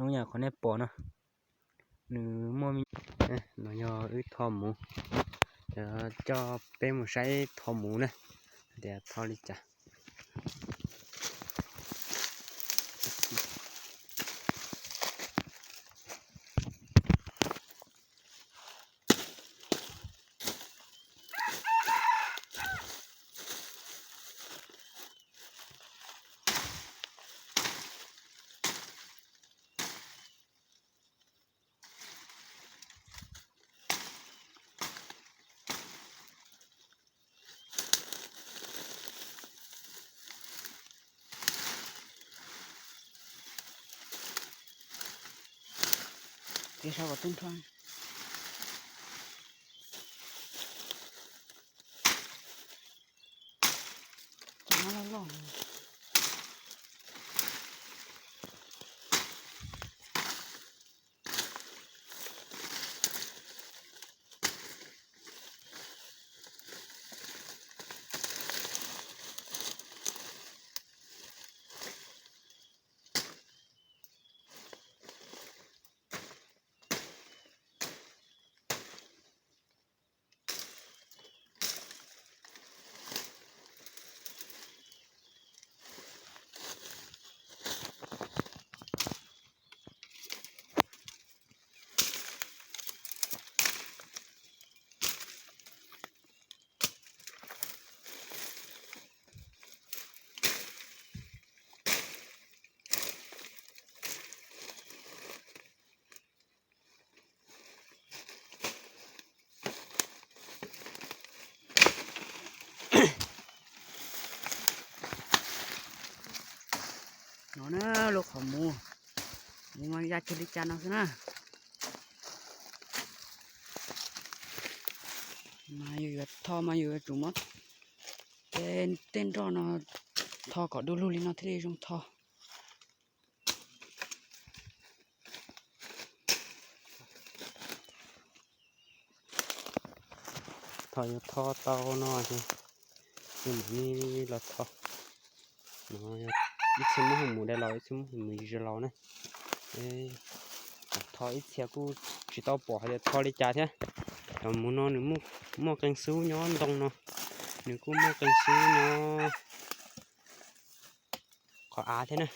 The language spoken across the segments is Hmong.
Zoo yam qhov nej pom no, nws muaj me, no yog wb tho muv, coj peb mus saib tho muv na, tias tho li cas. Txiav saum kom tub nrho. Cov no loj loj. No na, lub qhov muv, muv mas ya cuag li cas no xwb na. Mas yus yuav tho mas yus yuav tsum muab tej nroj no tho kom du lug li no thiaj li zoo tho. Thaum yus tho tau no ces yus mam li los tho. No ib txhia muab hwj mus dai los, ib txhia muab hwj mus zis laus na. Tho ib txhia kuj tsis tau pom hais tias tho li cas thiab. Cov muv no nws muaj qee xub nyob ntoo no, nws kuj muaj qee xub nyob qhov av thiab na.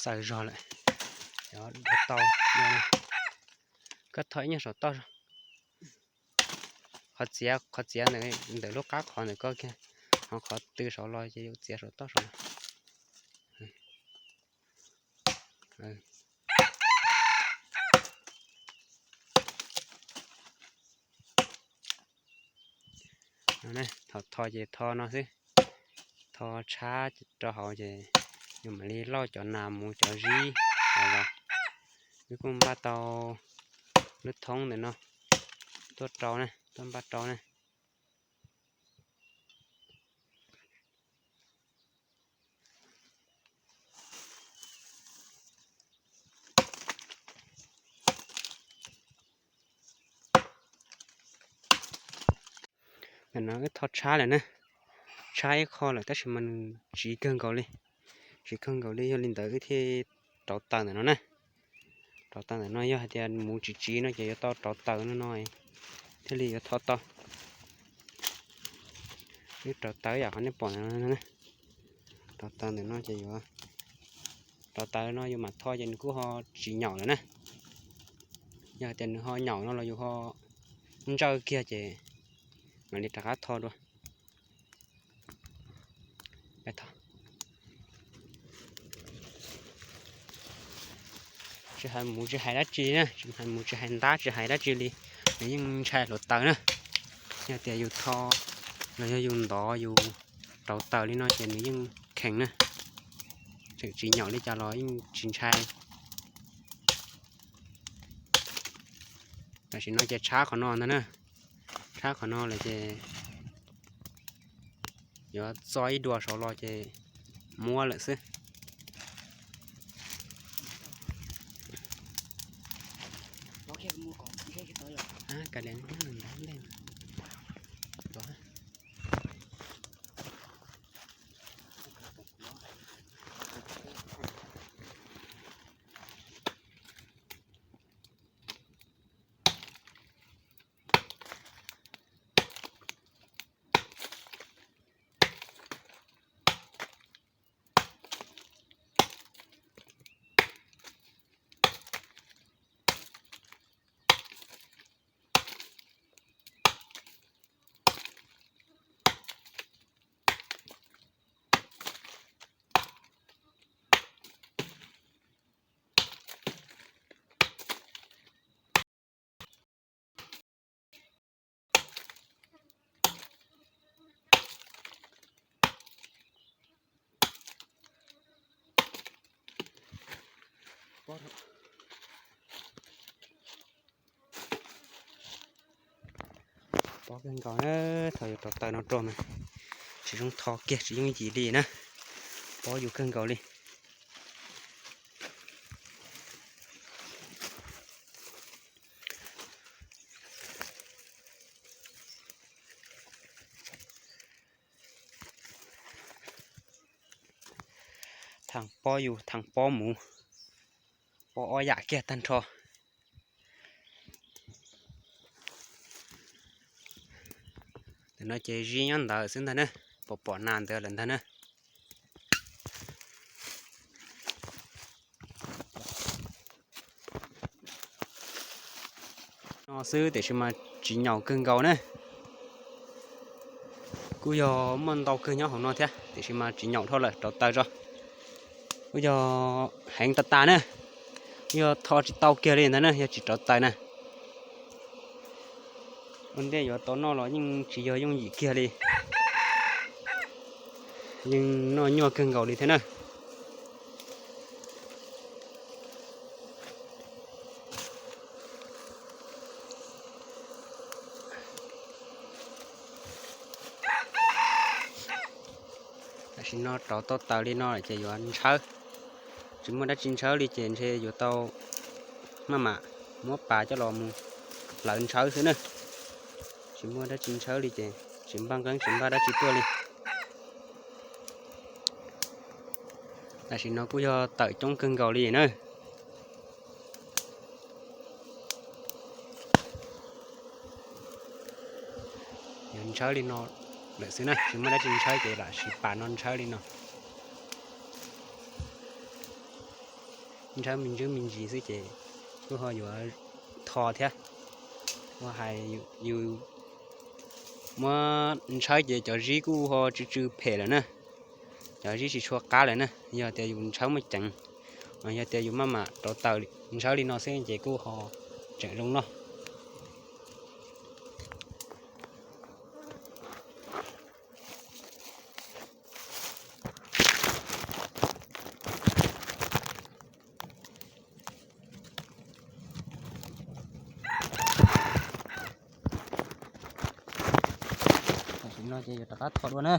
Xaws zog lawm, tau. Koj tho ib nyuag saum toj zog. Qhov txiav, qhov txiav ntawm lub qab qhov ntawm koj kiag, ho qhov tw saud los ces yuav txiav saum toj saud. Thaum tho ces tho no xwb, tho tshab rau hauv ces yus mam li lauj cov nas mus cov zib los. Wb kuj npaj tau lub thoob ntawm no tuaj rau na, tuaj npaj rau na. Ntawm no wb tho tshab lawm na, tshab ib qho lawm tab sis mas nws tsiv kawg nkaus li, tsiv kawg nkaus li, yog li ntawd wb thiaj rauv taws ntawm no na. Rauv taws ntawm no yog hais tias muv tsis tsiv no ces yuav tau rauv taws no no thiaj li yuav tho tau. Wb rauv taws yam qhov nej pom ntawm no, rauv taws ntawm no ces yuav, rauv taws no yus mam tho ces nws kuj ho tsis nyaum lawm na. Yog hais tias nws ho nyaum no los yus ho ntsawj kiag ces mam li rov qab tho dua. Tsis hais muv tsis hais dab tsi na, tsis hais muv tsis hais ntab tsis hais dab tsi li, nws yeej ntshai hluav taws na. Yog tias yus tho los yog yus ntov yus rauv taws li no ces nws yeej kheev na. Tseem tsis nyaum li cas los yeej tsis ntshai. Tam sim no ces tshab qhov no ntag na, tshab qhov no lawm ces yuav txo ib dua saud los ces muab lawm xwb. Ka li ntab ntej. Pob kawg nkaus na, thaum yus rauv taws no rau mas tsis zoo tho kiag, tsis yooj yim li na. Pob yus kawg nkaus li. Thav pob yus, thav pob mus, pob ob yam kiag tag nrho. Tam no ces zib nyob ntawd xwb ntag na, pom pom nas ntawd lawm ntag na. No xwb tiam sis mas tsis nyaum kawg nkaus na. Kuj yog muaj ntau kawg nyob hauv no thiab tiam sis mas tsis nyaum dhau lawm, rauv taws tso. Kuj yog heev tas tas na, kuj yog tho tsis tau kiag li ntag na yog tsis rauv taws na. Ua ntej yuav tau noj los yeej tsis yog yooj yim kiag li, yeej noj nyuaj kawg nkaus li thiab na. Tam sim no rauv tau taws li no ces yuav ntshawb, tsis muaj dab tsi ntshawb li ces ntshe yuav tau maj mam muab pas coj los mus hlawv ntshawb xwb na. Tsis muaj dab tsi ntshawb li ces tsis npaj nqeeb tsis npaj dab tsi tuaj li. Tam sim no kuj yog tawm coob kawg nkaus li na. Yuav ntshawb li no lawm xwb na, tsis muaj dab tsi ntshawb ces lam siv pas no ntshawb li no. Ntshawb me ntsis me ntsis xwb ces kuj ho yuav tho thiab. Ua hais yus muab ntshawb ces cov zib kuj ho tsw tsw phem lawm na, cov zib tsis tshua qab lawm na. Yog tias yus ntshawb muaj ceev, yog tias yus maj mam rauv taws ntshawb li no xwb ces kuj ho tseem zoo noj. Tam sim no ces yuav rov qab tho dua na.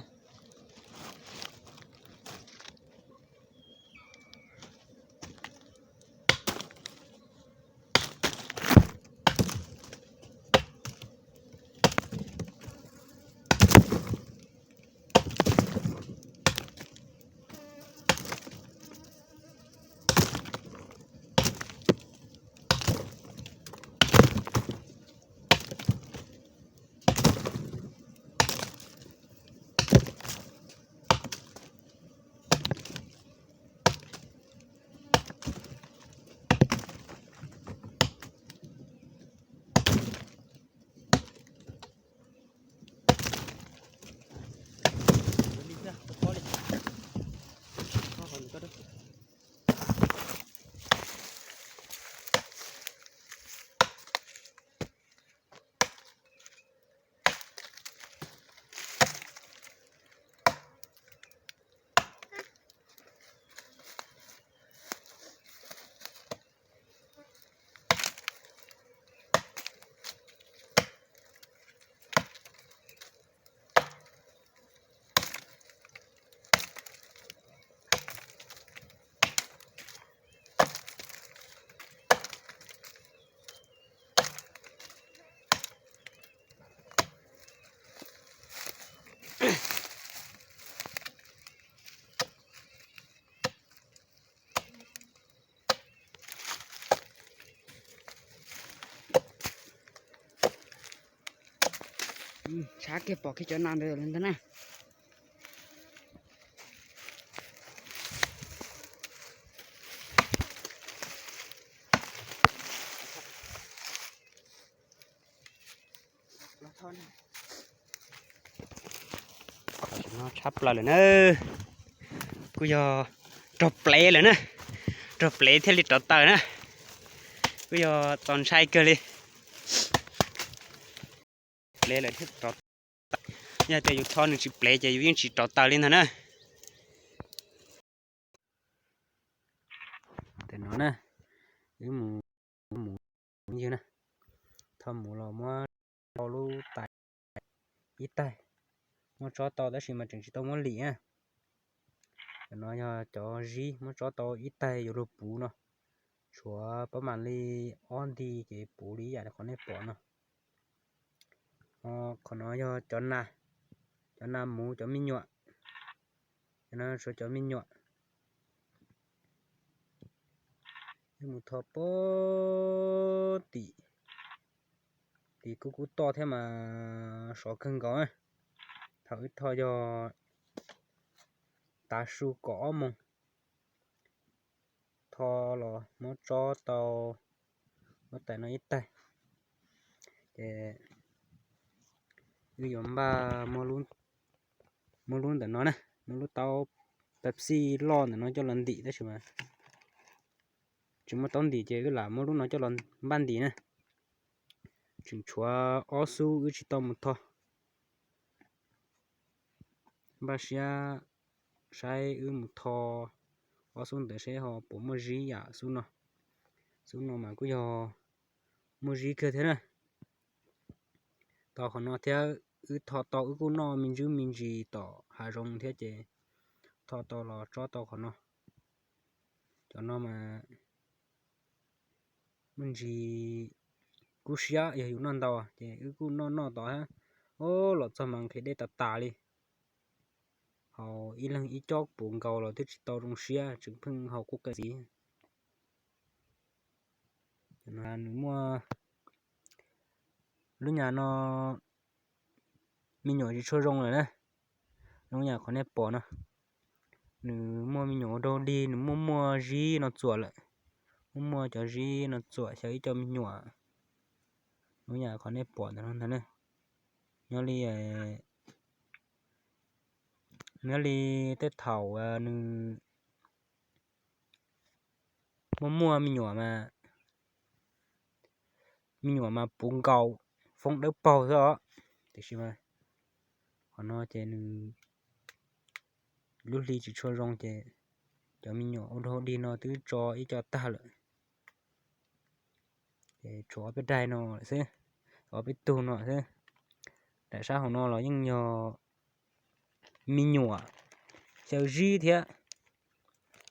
Ab, kiag pom kiag cov nas ntawd ntag na. Tshab plaws lawm na. Kuj yog rog plev lawm na. Rog plev thiaj li rov taws na. Kuj yog txaus ntshai kawg li. Plev lawm thiaj rov taws. Yog tias yus tho nws tsis plev ces yus yeej tsis rov taws li ntag na. Tam no na, wb mus, mus ywg na, tho mus los muab tau lub tais ib taig, muab tsob tau tab sis mas tseem tsis tau muab lim na. Tam no yog cov zib muab tsob tau ib taig yuav luag puv no, tshuav pab mam li ob nti ces puv li ib yam qhov nej pom no. Qhov no yog cov nas, cov nas muv cov me nyuam, no tshuav cov me nyuam. Wb mus tho pem tim, tim kuj kuj toj thiab mas sov kawg nkaus. Thaum wb tho yog tav su kaum ob moos, tho los muab tsob tau lub tais no ib taig, ces wb yuav npaj muab lub ntawm no na, muab lub taub Pepsi loj ntawm no coj los ntim tab sis mas tsis muaj taub ntim ces wb lam muab lub no coj los npaj ntim na. Tseem tshuav ob xub wb tsis tau mus tho. Npaj siab saib wb mus tho ob xub ntawd saib ho puas muaj zib yam xub no. Xub no mas kuj yog muaj zib kawg thiab na. Tau qhov no thiab, wb tho tau wb kuj noj me ntsis me ntsis tom hav zoov thiab ces tho tau los tsob tau qhov no. Cov no mas muaj ntsis kub siab yog yus noj ntau ces wb kuj noj noj tod thiab. Los txog mas nqhis dej tas tas li. Haus ib leeg ib cob puv nkaus los twb tsis tau zoo siab, tseem pheej haus quj qe ntxiv. Nws muaj lub nyuam no me nyuam tsis tshua zoo lawm na. Zoo yam qhov nej pom no, nws muaj me nyuam ua dog dig, nws muaj muaj zib no txuam lawm. Muaj muaj cov zib no txuam xyaw ib co me nyuam. Zoo yam qhov nej pom ntawm no ntag na. Nyob li, nyob li tej thaum nws muaj muaj me nyuam mas, me nyuam mas puv nkaus, foob dawb paug xwb os. Tiam sis mas qhov no ces nws lub hli tsis tshua zoo ces cov me nyuam ua dog dig no twb tso ib co tag lawm. Ces tshuav ob peb daig no lawm xwb, ob peb tug no xwb. Daim sab hauv no los yeej yog me nyuam xyaw zib thiab.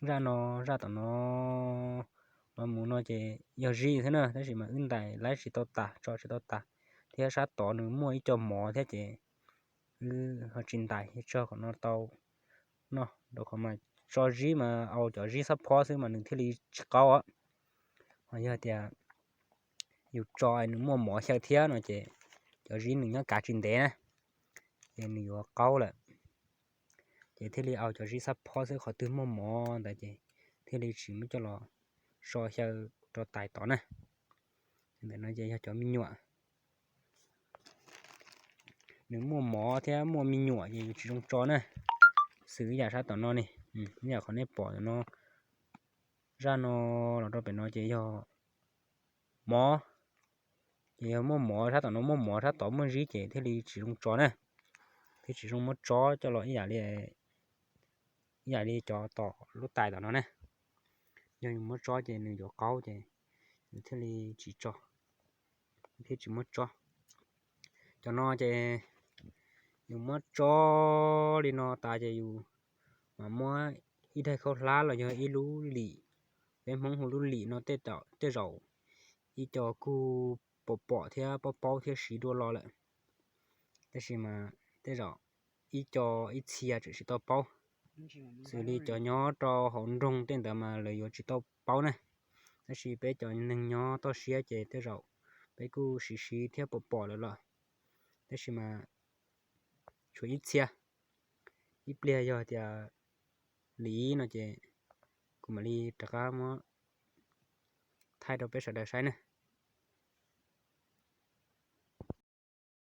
Zaj no, zaj tom no los mus no ces yog zib xwb na, tab sis mas wb ntais laib tsis tau tas, tso tsis tau tas, thiab sab tod nws muaj ib co mov thiab ces wb ho tsis ntais, tso kom no tau noj, rau qhov mas tso zib mas au cov zib xab phob xwb mas nws thiaj li tsis qaub os. Ho yog tias yus tso nws muaj mov xyaw thiab no ces cov zib nws nyob kav tsis ntev na, ces nws yuav qaub lawm. Ces thiaj li au cov zib xab phob xwb, qhov twg muaj mov ntawd ces thiaj li tsis muab coj los so xyaw rau tais tod na. Ntawm no ces yog cov me nyuam, nws muaj mov thiab muaj me nyuam ces yus tsis zoo tso na. Xws ib yam sab tom no ne, ib yam qhov nej pom no, zaj no los rau pem no ces yog mov, ces yog muaj mov sab tom no, muaj mov sab tod muaj zib ces thiaj li tsis zoo tso na, thiaj tsis zoo muab tsob coj los ib yam li, ib yam li cov tom lub tais tom no na. Yog yus muab tsob ces nws yuav qaub ces yus thiaj li tsis tso, thiaj tsis muab tsob. Cov no ces yus muab tsob li no tas ces yus mam muab ib daig khaub hlab los yog ib lub lim, peb Hmoob hu lub lim no tej zaum ib co kuj pom pom thiab paub paub thiab siv dua los lawm. Tab sis mas tej zaum ib co ib txhia tseem tsis tau paub. Xws li cov nyob rau hauv nroog tej ntawd mas lawv yuav tsis tau paub na. Tab sis peb cov neeg nyob toj siab ces tej zaum peb kuj siv siv thiab pom pom lawm los. Tab sis mas tshuav ib txhia. Ib pliag yog tias liv no ces kuv mam li rov qab muab thaij rau peb sawv daws saib na.